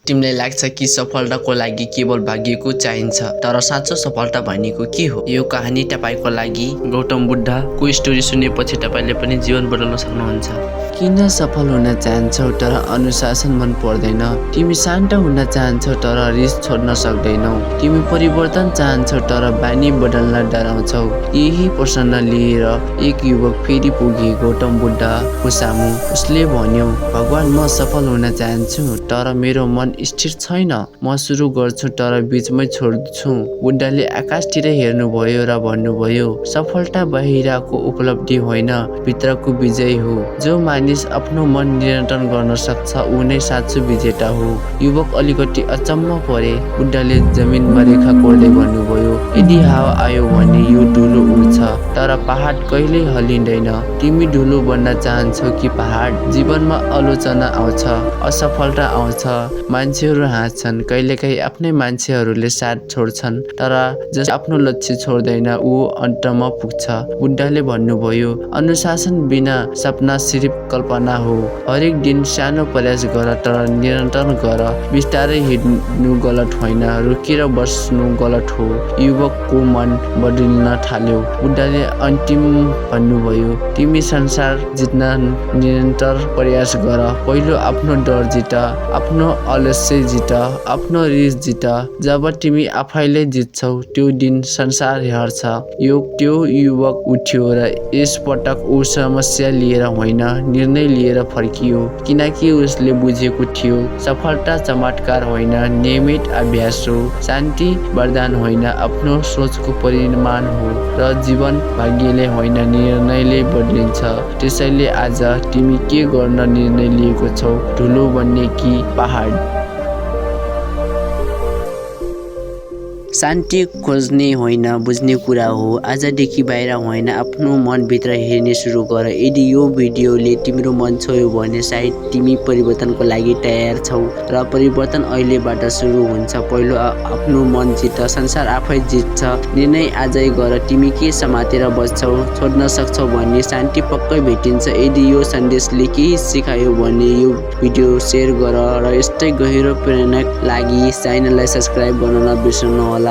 तिमीलाई लाग्छ कि सफलताको लागि केवल भाग्यको चाहिन्छ, तर साँचो सफलता भनेको के हो? यो कहानी तपाईको लागि गौतम बुद्धको स्टोरी सुनेपछि तपाईले पनि जीवन बदल्न सक्नुहुन्छ। किन सफल हुन चाहन्छौ तर अनुशासन मन पर्दैन? तिमी शान्त हुन चाहन्छौ तर रिस छोड्न सक्दैनौ। तिमी परिवर्तन चाहन्छौ तर बानी बदल्न डराउँछौ। यही प्रश्न लिएर एक युवक फेरि पुगे गौतम बुद्धको सामु। उसले भन्यो, भगवान, म सफल हुन चाहन्छु तर मेरो मन स्थिर छैन। म सुरु गर्छु तर बीचमै छोड्छु। बुद्धले आकाशतिर हेर्नुभयो र भन्नुभयो, सफलता बाहिरको उपलब्धि होइन, भित्रको विजय हो। जो मानिस आफ्नो मन नियन्त्रण गर्न सक्छ ऊ नै साँचो विजेता हो। युवक अलिकति अचम्म परे। बुद्धले जमिनमा रेखा कोर्दै भन्नुभयो, यदि हावा आयो भने यो धुलो उड्छ तर पहाड कहिल्यै हल्लिँदैन। तिमी धुलो बन्न चाहन्छौ कि पहाड? जीवनमा आलोचना आउँछ, असफलता आउँछ, मान्छेहरू हाँस्छन्, कहिलेकाहीँ आफ्नै मान्छेहरूले साथ छोड्छन्, तर जस आफ्नो लक्ष्य छोड्दैन ऊ अन्तमा पुग्छ। बुद्धले भन्नुभयो, अनुशासन बिना सपना सिर्फ कल्पना हो। हरेक दिन सानो प्रयास गर तर निरन्तर गर। बिस्तारै हिँड्नु गलत होइन, रोकेर बस्नु गलत हो। युवकको मन बदलिन थाल्यो। बुद्धले अन्तिम भन्नुभयो, तिमी संसार जित्न निरन्तर प्रयास गर। पहिलो आफ्नो डर जित, आफ्नो आलस्य जित, आफ्नो रिस जित। जब तिमी आफैले जित्छौ त्यो दिन संसार हर्छ। त्यो युवक उठ्यो र यस पटक ऊ समस्या लिएर होइन, निर्णय लिएर फर्कियो, किनकि उसले बुझेको थियो सफलता चमत्कार होइन, नियमित अभ्यास हो। शान्ति वरदान होइन, आफ्नो सोचको परिमाण हो। र जीवन भाग्यले होइन, निर्णयले बदलिन्छ। त्यसैले आज तिमी के गर्न निर्णय लिएको छौ? धुलो बन्ने कि पहाड? शान्ति खोज्ने होइन, बुझ्ने कुरा हो। आजदेखि बाहिर होइन, आफ्नो मनभित्र हेर्ने सुरु गर। यदि यो भिडियोले तिम्रो मन छोयो भने सायद तिमी परिवर्तनको लागि तयार छौ। र परिवर्तन अहिलेबाट सुरु हुन्छ। पहिलो आफ्नो मन जित, संसार आफै जित्छ। निर्णय आजै गर। तिमी के समातेर बस्छौ? छोड्न सक्छौ भने शान्ति पक्कै भेटिन्छ। यदि यो सन्देशले केही सिकायो भने यो भिडियो सेयर गर र यस्तै गहिरो प्रेरणाका लागि च्यानललाई सब्स्क्राइब गर्न नबिर्सनुहोला।